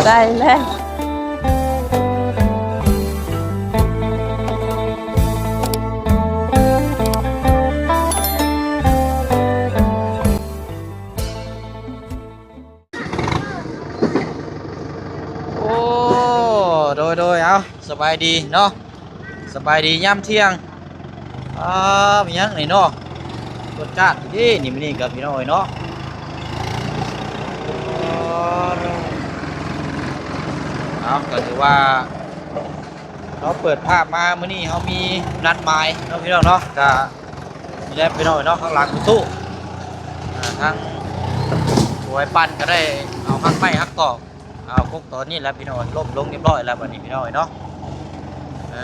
ໄດ້ແລ້ວ. ໂອ້ ໂດຍ ໂດຍ ເອົາ ສະບາຍດີເນາະ ສະບາຍດີຍາມທ່ຽງ. ອ່າ ມີຫຍັງນີ້ເນາະ ລົດຈາດເດ້ນີ້ ມື້ນີ້ກໍພີ່ນ້ອງເອີຍເນາະ. ເອົາ ກໍຖືວ່າ ເຮົາເປີດພາບມາ ມື້ນີ້ເຮົາມີນັດໝາຍເນາະ ພີ່ນ້ອງເນາະ. ກະນີ້ແຫຼະ ພີ່ນ້ອງເນາະ ຂ້າງຫຼັງປະຕູ ອ່າ ທາງຜູ້ໃຫ້ປັ້ນກໍໄດ້ເອົາຮັກໄມ້ຮັກຕອກ ເອົາກົກຕອນນີ້ແຫຼະ ພີ່ນ້ອງ ລົ້ມລົງຮຽບຮ້ອຍແລ້ວ ບັດນີ້ ພີ່ນ້ອງເນາະ. ເອີ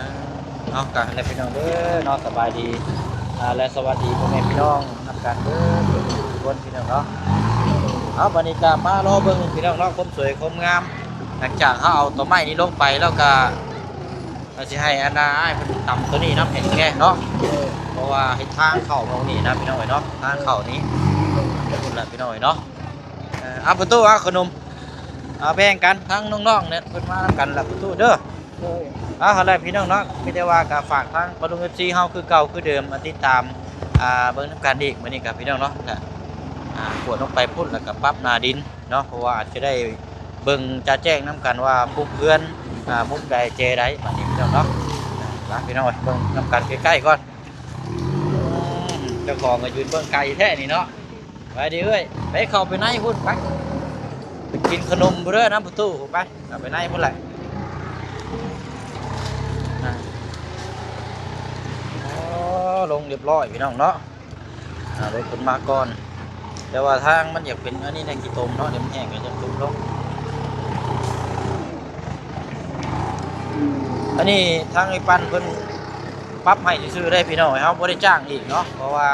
ເນາະ ກະແລ້ວ ພີ່ນ້ອງເດີເນາະ ສະບາຍດີ ອ່າ ແລະ ສະຫວັດດີພໍ່ແມ່ພີ່ນ້ອງນຳກັນເດີທຸກຄົນ ພີ່ນ້ອງເນາະ. ເອົາ ບັດນີ້ກະມາລໍເບິ່ງ ພີ່ນ້ອງເນາະ ຄວາມສວຍຄວາມງາມ ຫຼັງຈາກເຮົາເອົາຕອໄມ້ນີ້ລົງໄປແລ້ວກະ ກໍຊິໃຫ້ອັນນ່າ ອ້າຍເພິ່ນຕຳໂຕນີ້ນຳໃຫ້ແດ່ເນາະ ເພາະວ່າເຮັດທາງເຂົ້າໝ່ອງນີ້ນະ ພີ່ນ້ອງເອີຍເນາະ ທາງເຂົ້ານີ້ພຸ້ນລະ ພີ່ນ້ອງເອີຍເນາະ. ເອີ ເອົາປະຕູ ເອົາຂະໜົມ ເອົາແບ່ງກັນ ທາງນ້ອງໆນີ້ເພິ່ນມານຳກັນລະປະຕູເດີ. ເອົາ ຫັ້ນແຫຼະ ພີ່ນ້ອງເນາະ ມີແຕ່ວ່າກໍຝາກທາງປ້າລຸງ ເອັຟຊີ ເຮົາຄືເກົ່າຄືເດີມ ມາຕິດຕາມ ອ່າ ເບິ່ງນຳກັນອີກ. ມື້ນີ້ກໍ ພີ່ນ້ອງເນາະ ກະ ອ່າ ກວດລົງໄປພຸ້ນ ແລ້ວກໍປັບໜ້າດິນເນາະ ເພາະວ່າອາດຈະໄດ້ ເບິ່ງຈະແຈ້ງນຳກັນວ່າປຸກເຮືອນ ອ່າ ມຸມໃດແຈໃດ ບາດນີ້ພີ່ນ້ອງເນາະ. ລະ ພີ່ນ້ອງເອີຍ ເບິ່ງນຳກັນໃກ້ໆກ່ອນ. ອືມ ເຈົ້າຂອງກໍຢືນເບິ່ງໄກແທ້ນີ້ເນາະ. ໄປດີເອີຍ ໄປເຂົ້າໄປໃນພຸ້ນ ໄປ ໄປກິນຂະໜົມພຸ້ນເດີ ນຳປະຕູໄປ ເຂົ້າໄປໃນພຸ້ນແຫຼະ. ໂອ້ ລົງຮຽບຮ້ອຍ ພີ່ນ້ອງເນາະ. ອ່າ ລົດເພິ່ນມາກ່ອນ ແຕ່ວ່າທາງມັນຢາກເປັນອັນນີ້ແດ່ ຂີ້ຕົມເນາະ ດຽວມັນແຫ້ງກໍຈະຫຼຸດລົງ. ອັນນີ້ທາງໄອ້ປັ້ນເພິ່ນປັບໃຫ້ຊື່ໆເດ້ພີ່ນ້ອງ ເຮົາບໍ່ໄດ້ຈ້າງອີກເນາະ ເພາະວ່າ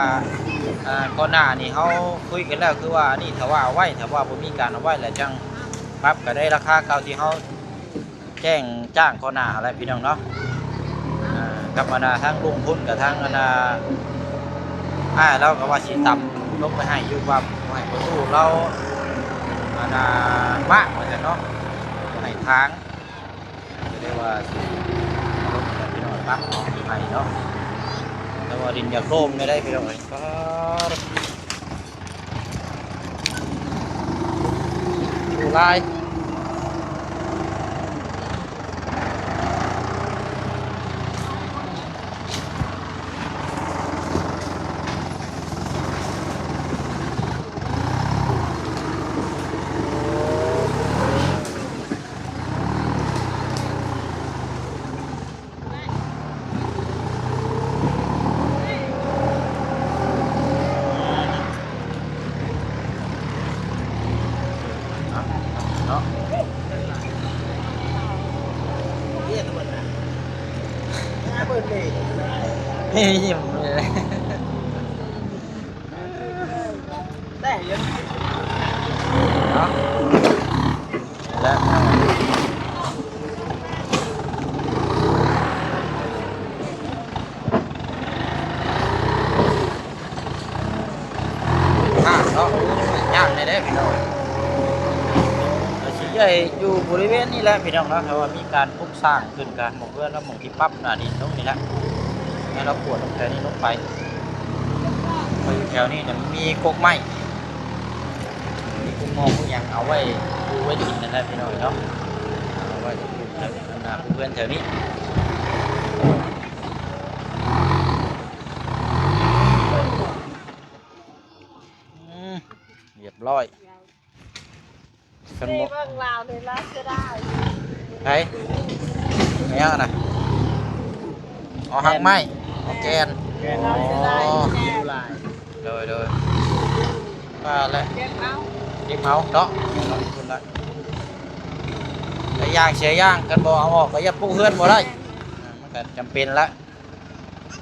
ອ່າ ກ່ອນໜ້ານີ້ເຮົາຄຸຍກັນແລ້ວ ຄືວ່າອັນນີ້ຖ້າວ່າເອົາໄວ້ ຖ້າວ່າບໍ່ມີການເອົາໄວ້ແລ້ວຈັ່ງປັບ ກໍໄດ້ລາຄາເກົ່າທີ່ເຮົາ ແຈ້ງຈ້າງກ່ອນໜ້າຫັ້ນແຫຼະ ພີ່ນ້ອງເນາະ. ອ່າ ກັບອັນນ່າ ທາງລຸງພຸ້ນກັບທາງອັນນ່າ ອ້າຍລາວກໍວ່າຊິຕຳລົງໄປໃຫ້ຢູ່ ວ່າບໍ່ໃຫ້ປະຕູລາວ ອັນນ່າ ມາວ່າຊັ້ນເນາະ ໃຫ້ທາງ ກໍເລີຍວ່າຊິລົງໄປ ພີ່ນ້ອງ ປັບເອົາໄປເນາະ. ແຕ່ວ່າດິນຢາກໂລມແດ່ເດ້ ພີ່ນ້ອງເອີຍ ປາດ. ໂອ້ ຫຼາຍ ເນາະ ເຮີ້ຍ ຍິ້ມເລີຍ. ເນາະ ແລະ ທາງເນາະ ໂອ້ຍ ຍາກແດ່ເດ້ພີ່ນ້ອງ. ກໍຊິເລື່ອຍຢູ່ບໍລິເວນນີ້ແຫຼະພີ່ນ້ອງເນາະ ຖ້າວ່າມີການປຸກສ້າງຂຶ້ນ ກະໝ່ອງເຮືອນ ແລ້ວໝ່ອງທີ່ປັບໜ້າດິນລົງນີ້ແຫຼະ ແລ້ວເຮົາກວດເອົາແຖວນີ້ລົງໄປ. ເພາະຢູ່ແຖວນີ້ນະ ມັນມີກົກໄມ້ ມີກຸກໝໍ້ກຸກຫຍັງ ເອົາໄວ້ປູໄວ້ກິນນັ້ນແຫຼະພີ່ນ້ອງເນາະ ເອົາໄວ້ປູເຮືອນ ອັນນ່າ ປູເຮືອນແຖວນີ້. ອືມ ຮຽບຮ້ອຍ. ຄັນບໍ່ ເບິ່ງລາວນີ້ລະເສຍດາຍ. ໃຜ? ແມ່ນຫຍັງນະ? ອໍ ຮັກໄມ້ ອໍ ແກ່ນ ແກ່ນ ອໍ ເສຍດາຍ ໂດຍ ໂດຍ ວ່າແຫຼະ ເກັບເອົາ ເກັບເອົາເນາະ. ໄດ້ຢ່າງເສຍຢ່າງ ຄັນບໍ່ເອົາອອກກໍຢ່າປຸກເຮືອນບໍ່ໄດ້ ມັນກໍຈຳເປັນລະ.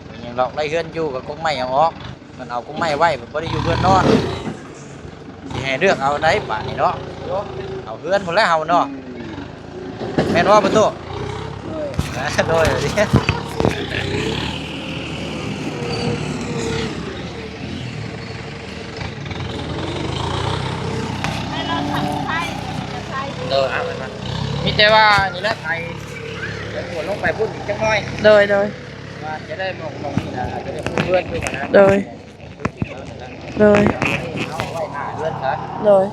ເປັນຫຍັງດອກ ໄດ້ເຮືອນຢູ່ກໍກົກໄມ້ເອົາອອກ ມັນເອົາກົກໄມ້ໄວ້ ມັນບໍ່ໄດ້ຢູ່ເຮືອນນອນ ຊິໃຫ້ເລືອກເອົາໃດບາດນີ້ເນາະ ເອົາເຮືອນພຸ້ນແຫຼະເຮົາເນາະ ແມ່ນບໍ່ປະຕູ? ໂດຍ ໂດຍ ໃຫ້ລາວທຳໄທ ເອີ ເອົາໄປມາ. ແຕ່ວ່ານີ້ແຫຼະ ໄປ ດຽວກວດລົງໄປພຸ້ນອີກຈັກໜ້ອຍ ໂດຍ ໂດຍ ວ່າຈະໄດ້ໝ່ອງ ໝ່ອງນີ້ນະ ອາດຈະໄດ້ເຮືອນຢູ່ຫັ້ນນະ ໂດຍ ໂດຍ ເອົາໄວ້ໜ້າເຮືອນຊະ ໂດຍ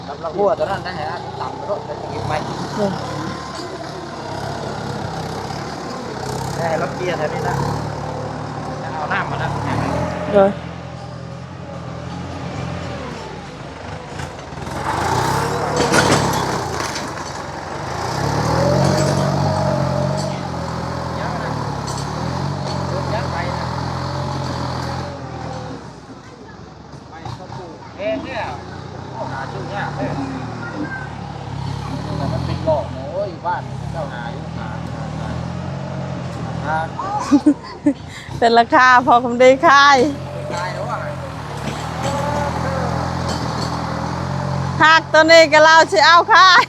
ລຳ ລຳຫົວຕົວນັ້ນໄດ້ຫັ້ນນະ ຕຳໂລດ ໄປກິນໃໝ່ ໂດຍ ໄດ້ລຳເປ່ຍແຖວນີ້ນະ ຈະເອົານ້ຳມານະ ໂດຍ. ເປັນລາຄາພໍຄຳດີຂາຍ ຂາຍແລ້ວວ່າ ຫາກໂຕນີ້ກໍລາວຊິເອົາຂາຍ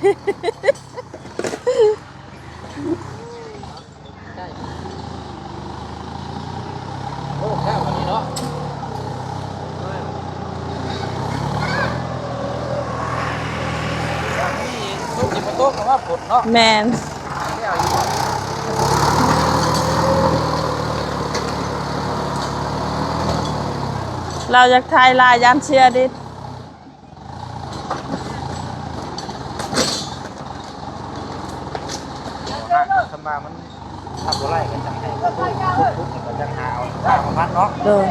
ໂອ້ ແລ້ວອັນນີ້ເນາະ ມີຕົກ ຊິບໍ່ຕົກກໍວ່າຝົນເນາະ ແມ່ນ ລາວຢາກຖ່າຍຫຼາຍ ຢ້ານເສຍດິດ ຄັນວ່າມັນທຳບໍ່ໄດ້ກໍຈັ່ງໃຫ້ທຸບໆ ແລ້ວກໍຈັ່ງຫາເອົາຫ້າພັນເນາະ ໂດຍ.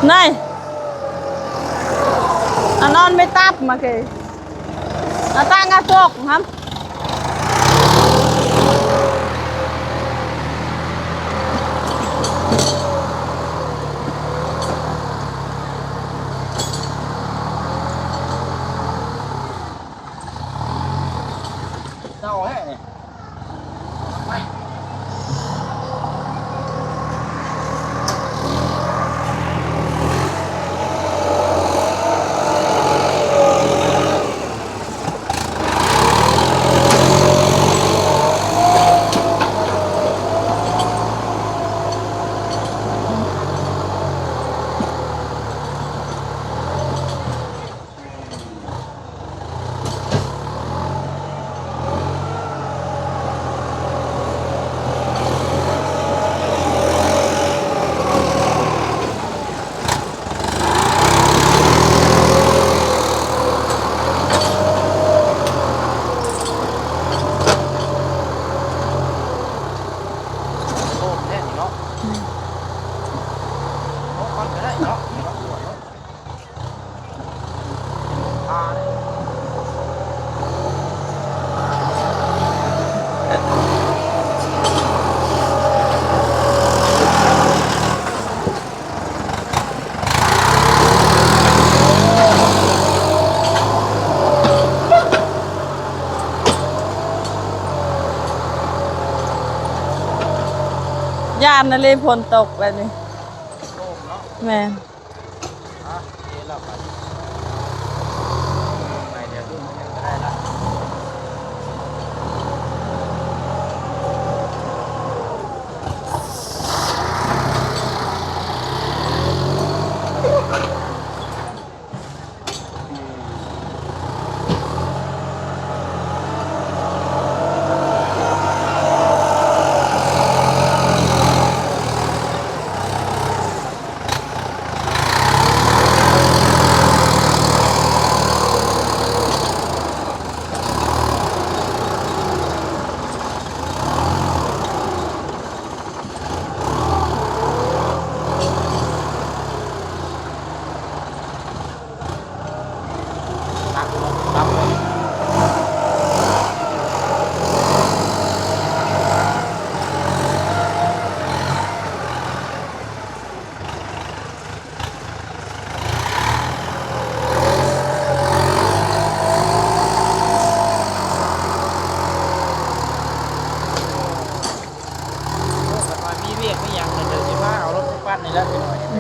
ໄດ້ ອັນນັ້ນໄປຕັບມາເກ ອາຕາງອາຕົກຫັ້ນ ເຊົາແທ້ນີ້. ໂອ້ ແນ່ນເນາະ ໂອ້ ກ່ອນກໍໄດ້ເນາະ. ຢ້ານນະເລ ຝົນຕົກແບບນີ້ ແມ່ນ.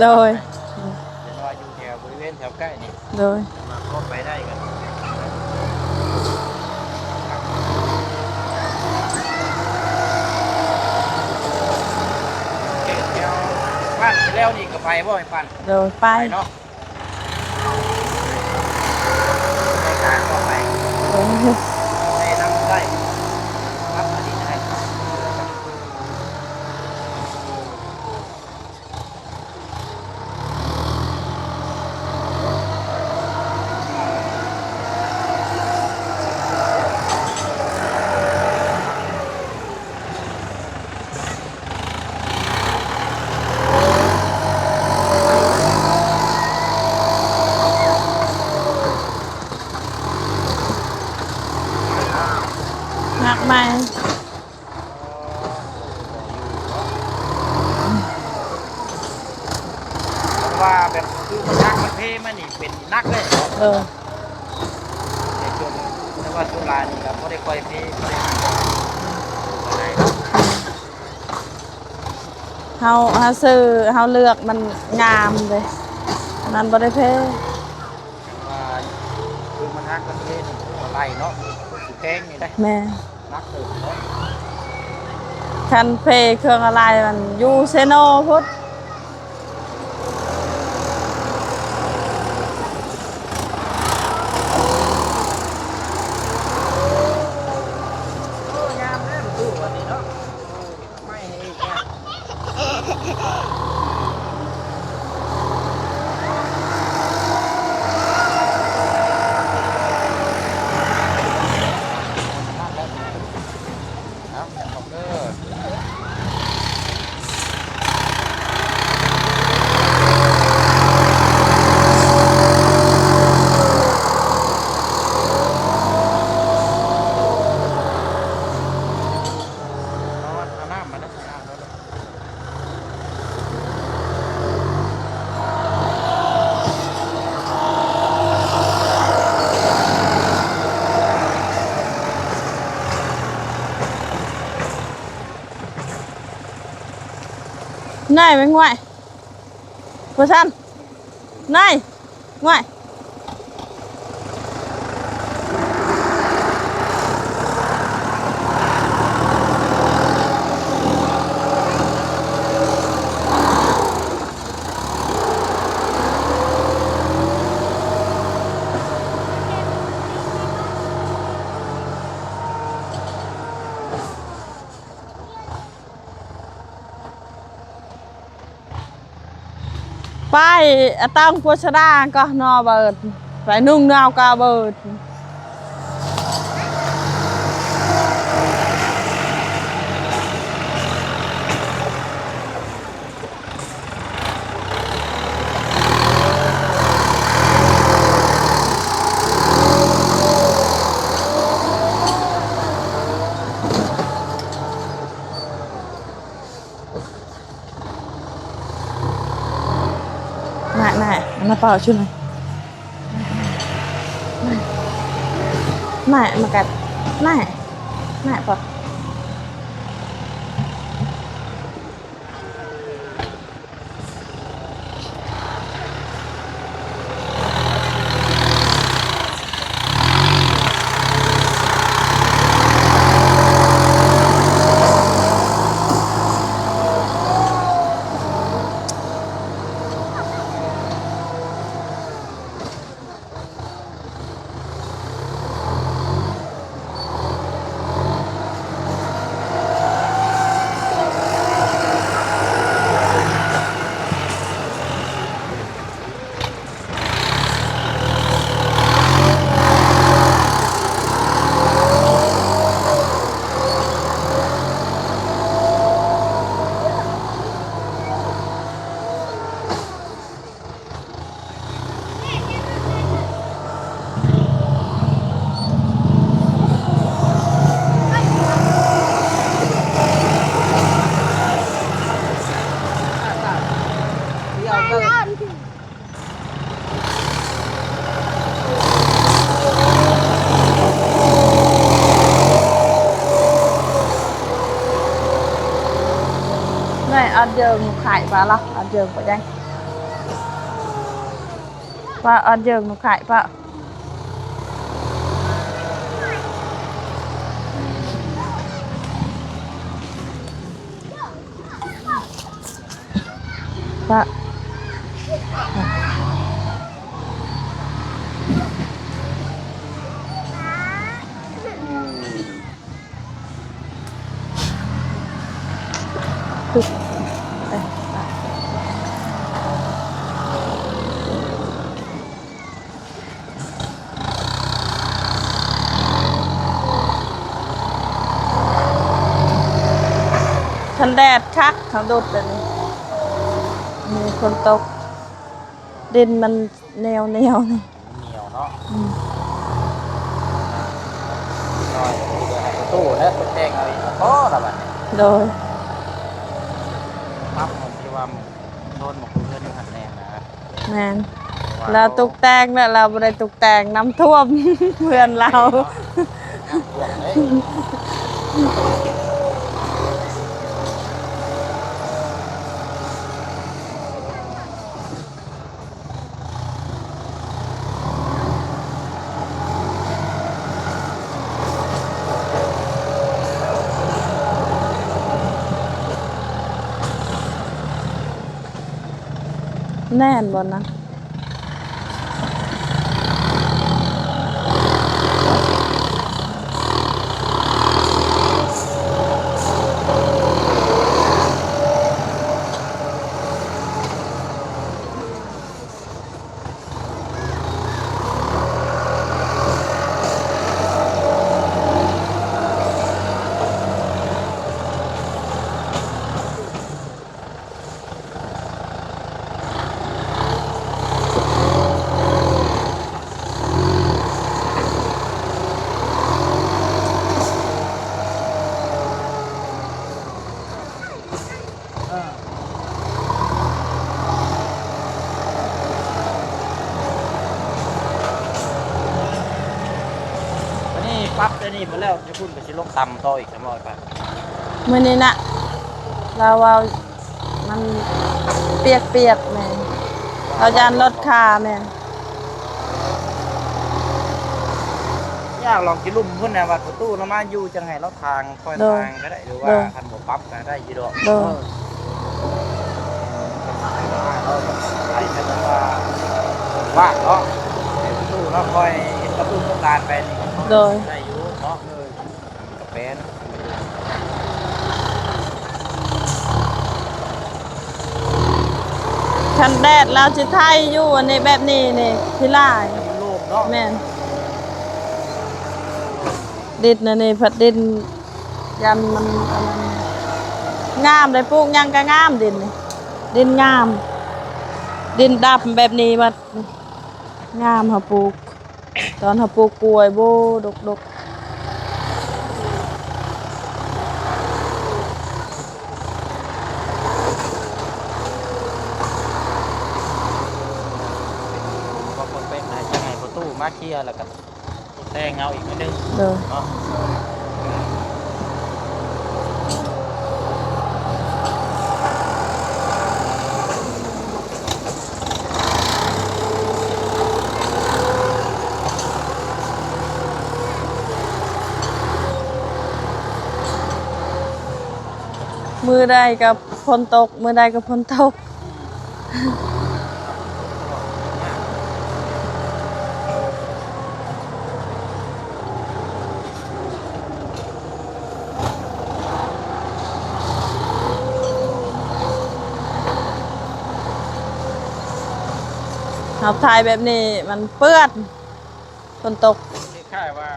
ໂດຍ ເຫັນວ່າຢູ່ແຖວບໍລິເວນແຖວໃກ້ນີ້ ໂດຍ ມາພໍໄປໄດ້ກັນ ແຖວບ້ານແລ້ວນີ້ກໍໄປບໍ່ ໄອ້ປັນ? ໂດຍ ໄປ ໄປເນາະ. ໄດ້ການຕໍ່ໄປ ເອີ ໄດ້ນຳໄດ້ ຮັບອະດີດໃຫ້ ມັກໃໝ່ ເພາະວ່າແບບຄືມັນຮັກມັນເພມານີ້ເປັນໜັກເລີຍ ເອີ ແຕ່ວ່າຊ່ວງ ແຕ່ວ່າຊ່ວງຫຼາຍນີ້ກໍບໍ່ໄດ້ຄ່ອຍເພ ບໍ່ໄດ້ປານໃດເນາະ. ເຮົາ ເຮົາຊື້ ເຮົາເລືອກມັນງາມເດ້ ມັນບໍ່ໄດ້ແພງ ແຕ່ວ່າຄືມັນຮັກມັນເພ ມັນກໍໄລ່ເນາະ ມັນຊິແພງນີ້ໄດ໋ ແມ່ນ ໜັກເຕີບເນາະ ຄັນເພເຄື່ອງອາໄລມັນຢູ່ເຊໂນພຸ້ນ. ນາຍແມ່ງ ຫ້ວຍ ບໍ່ທັນ ນາຍ ຫ້ວຍ. ໄປອາຕັງໂພຊະດາກໍນໍເບີດ ໄປນຸ່ງນາວກາເບີດ. ນາຍ ນາຍ ມາເປົ່າຊຸນນາຍ ນາຍ ມາກັດ ນາຍ ນາຍ ພໍ. Này, ăn giờ một khải và lọc, ăn giờ một đen. ປະອັດເຢິງໜູໄຂ່ປະ ປະ ຄັນແດດຄັກ ເຮົາດຸດແບບນີ້ ມີຝົນຕົກ ດິນມັນ ແນວ ແນວນີ້ ໜຽວເນາະ ອືມ ນ້ອຍ ເດີ ໃຫ້ປະຕູແລ້ວຕົກແຕ່ງເອົາອີກ ພໍລະບັດນີ້ ໂດຍ ປັບໃຫ້ທີ່ວ່າໂຊນໝົດເຮືອນຢູ່ຫັ້ນແນ່ນະ ແມ່ນ ລາວຕົກແຕ່ງແລ້ວ ລາວບໍ່ໄດ້ຕົກແຕ່ງ ນ້ຳຖ້ວມເຮືອນລາວ ນ້ຳຖ້ວມເດ້. ແໜ້ນບໍ່ນະ? ເອີ ບາດນີ້ປັບໂຕນີ້ໝົດແລ້ວ ຢູ່ພຸ້ນກໍຊິລົງຕ່ຳຕໍ່ອີກ ສາມຮ້ອຍບາດ ມື້ນີ້ນະ ລາວເວົ້າ ມັນປຽກໆ ແມ່ນ ເຂົາຢ້ານລົດຄ່າ ແມ່ນ ຍາກຫຼອກ ຢູ່ລຸ່ມພຸ້ນນະ ວັດປະຕູລະມາຢູ່ ຈັ່ງໃຫ້ລາວທາງ ຄ່ອຍ ໂດຍ ທາງກໍໄດ້ ຫຼືວ່າ ໂດຍ ຄັນບໍ່ປັບກໍໄດ້ຢູ່ດອກ ໂດຍ ເອີ ໄປແຕ່ວ່າວ່າງເນາະ ໃຫ້ປະຕູເນາະ ຄ່ອຍເຮັດປະຕູໂຄງການໄປນີ້ ໂດຍ ໄດ້ຢູ່ເນາະ ເອີ. ຄັນແດດລາວຊິໄທຢູ່ອັນນີ້ ແບບນີ້ນີ້ ຂີ້ຫຼ້າຍ ມັນໂລ່ງເນາະ ແມ່ນ ດິນອັນນີ້ພັດດິນ ຢ້ານມັນອັນນັ້ນ ງາມເດ້ ປູກຫຍັງກໍງາມ ດິນນີ້ ດິນງາມ ດິນດຳແບບນີ້ບັດ ງາມ ເຮົາປູກ ຕອນເຮົາປູກກ້ວຍ ໂອ້ ດົກໆ ບໍ່ເປັນໄປ ໃຫ້ປະຕູມາເຄຍ ແລ້ວກໍແຕ່ງເອົາອີກໜ້ອຍໜຶ່ງ ໂດຍ ເນາະ. ມື້ໃດກໍຝົນຕົກ ມື້ໃດກໍຝົນຕົກ ເຮົາຖ່າຍແບບນີ້ມັນເປື້ອນ ຝົນຕົກ ຄ້າຍໆວ່າ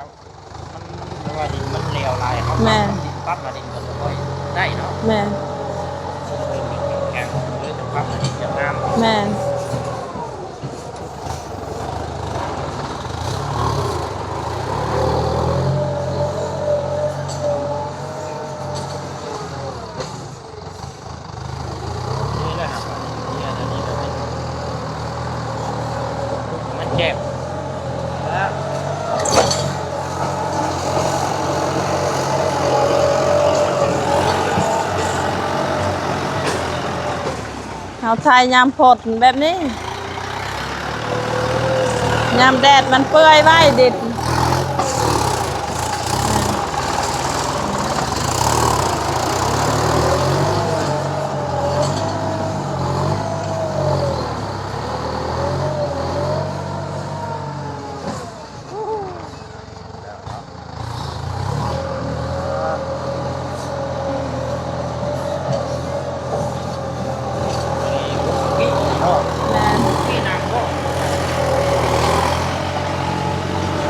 ມັນ ມັນ ແຕ່ວ່າດິນມັນເຫຼວຫຼາຍ ເຮົາ ແມ່ນ ປັບ ປັບມາດິນກໍບໍ່ຄ່ອຍໄດ້ເນາະ ແມ່ນ ເອີ ແຂງ ເອີ ຈະປັບມາດິນຈະງາມ ແມ່ນ. ນີ້ແຫຼະ ອັນນີ້ແຫຼະ ມັນແຈບ ເຮົາຖ່າຍຍາມຝົນແບບນີ້. ຍາມແດດມັນເປື່ອຍໄວດິນ. ມີນັ່ງບໍ່?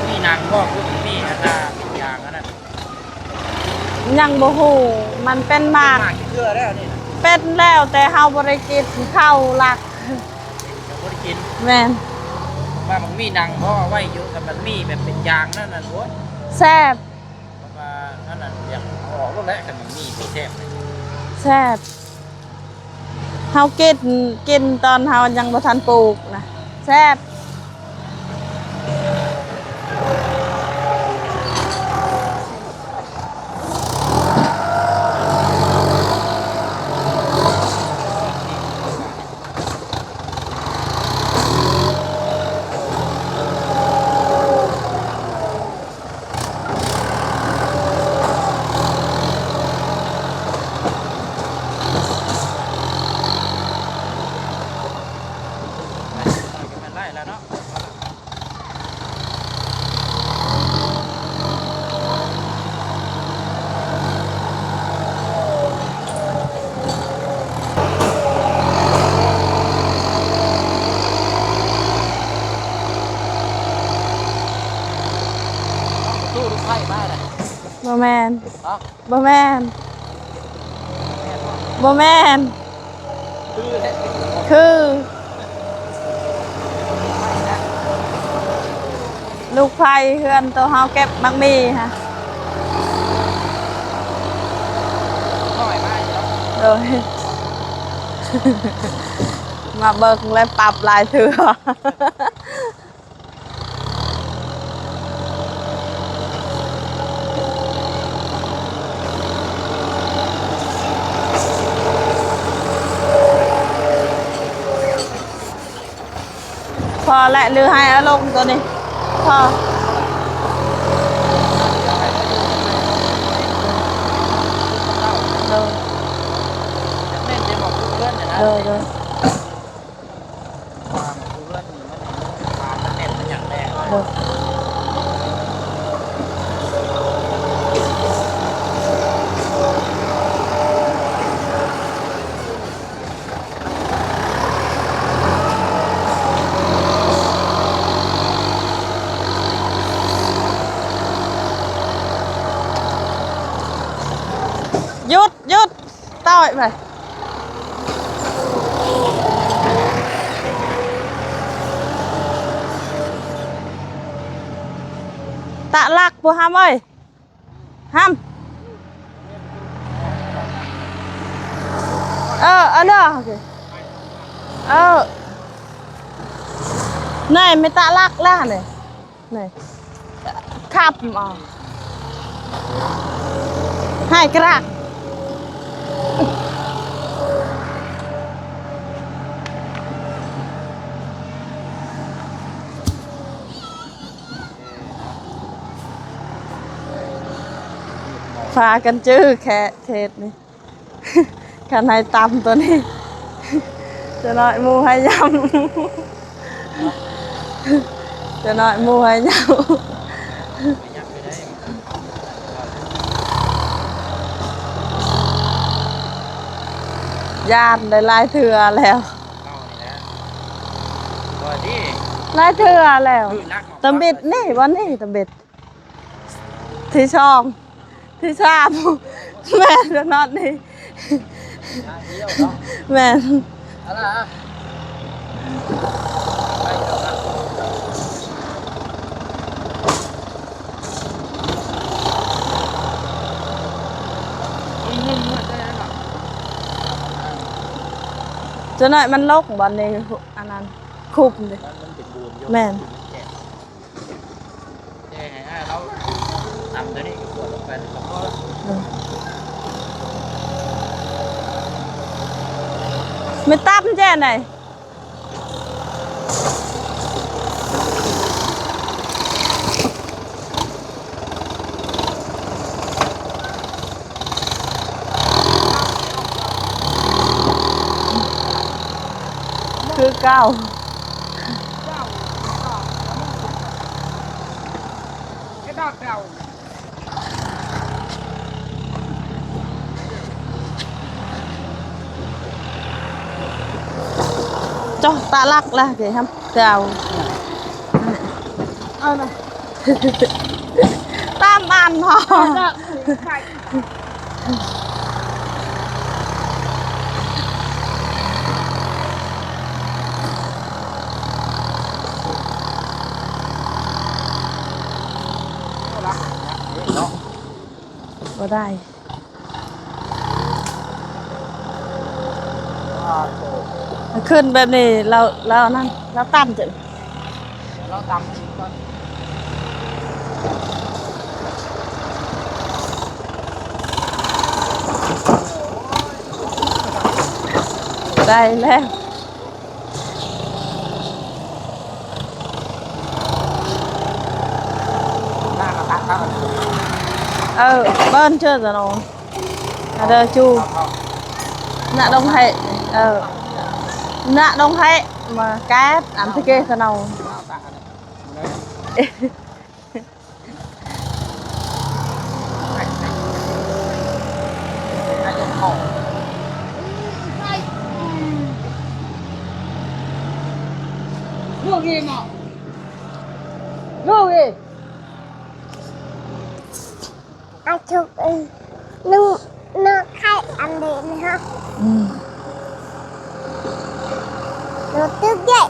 ມີນັ່ງບໍ່? ຄືມີອັນນ່າເປັນຢາງອັນນັ້ນ ຍັງບໍ່ຮູ້ ມັນເປັນໝາກ ເປັນໝາກຈັກເທື່ອແລ້ວນີ້ນະ? ເປັນແລ້ວ ແຕ່ເຮົາບໍ່ໄດ້ກິນເຂົ້າຫຼັກ ຍັງບໍ່ໄດ້ກິນ. ແມ່ນ. ວ່າມັນມີນັ່ງບໍ່ ເອົາໄວ້ຢູ່ ຄັນມັນມີແບບເປັນຢາງນັ້ນນະ ໂອ້ຍ ແຊບ. ເພາະວ່າອັນນັ້ນຢາກເອົາອອກໂລດແຫຼະ ຄັນມັນມີບໍ່ແຊບ. ແຊບ. ເຮົາກິນ ກິນຕອນເຮົາຍັງບໍ່ທັນປູກນະ ແຊບ. ຕູ້ລົດໄຟມານະ? ບໍ່ແມ່ນ. ຮະ? ບໍ່ແມ່ນ ບໍ່ແມ່ນ. ຄື ລູກໄຟເຮືອນໂຕເຮົາເກັບໝາກໝີ່ຫັ້ນ. ໂດຍ ມາເບິ່ງແລ້ວປັບຫຼາຍເທື່ອ. ພໍແຫຼະ ຫຼືໃຫ້ເອົາລົງໂຕນີ້ ພໍ. ໂດຍ ໂດຍ ໂດຍ. ຢຸດ ຢຸດ ຕ່ອຍໄປ. ຕະຫຼັກບໍ່ຫຳເອີຍ ຫຳ. ເອີ ເອີ ເນາະ ເອີ ນາຍ ໄມ່ຕະຫຼັກແລ້ວນີ້. ນີ້ ຂັບອອກ ໃຫ້ກະລາກ. ພາກັນຈື່ແຄະເຂດນີ້. ຄັນໃຫ້ຕຳໂຕນີ້ ຈະໜ້ອຍໝູ່ໃຫ້ຍຳ ຈະໜ້ອຍໝູ່ໃຫ້ຍຳ. ຢ້ານໄດ້ຫຼາຍເທື່ອແລ້ວ ຫຼາຍເທື່ອແລ້ວ. ຕຳບິດນີ້ ບ່ອນນີ້ຕຳບິດ ທີສອງ ທີສາມ ແມ່ນ ນອດນີ້ ແມ່ນ. ຈະໜ້ອຍມັນລົງບ່ອນນີ້ ອັນນັ້ນ ຄຸມເດ້ ແມ່ນ. ແຕ່ໃຫ້ອ້າຍລາວຕຳໂຕນີ້ກວດລົງໄປກະພໍແລ້ວ. ແມ່ນຕຳແຈ້ໃດ? ເກົ້າ. ເຈົ້າຕາລັກລະເດ ຮຳເຈົ້າ ເອົານະ ຕາມອັນເນາະ. ບໍ່ໄດ້ ຂຶ້ນແບບນີ້ ລາວ ລາວນັ້ນ ລາວຕຳເຈົ້າ ລາວຕຳກ່ອນ ໄດ້ແລ້ວ. ເອີ ເບິ່ງເຈີຕະໂນ ອາເດີຈູ ນະດົງໄຮ ເອີ ນະດົງໄຮ ມາແກດ ອັນຕະເກຕະໂນ. ອາ ທຸກ ເອີ ໜູ ໜູໄຂ່ອັນເດນະ ອືມ ໜູຕຶກເດ.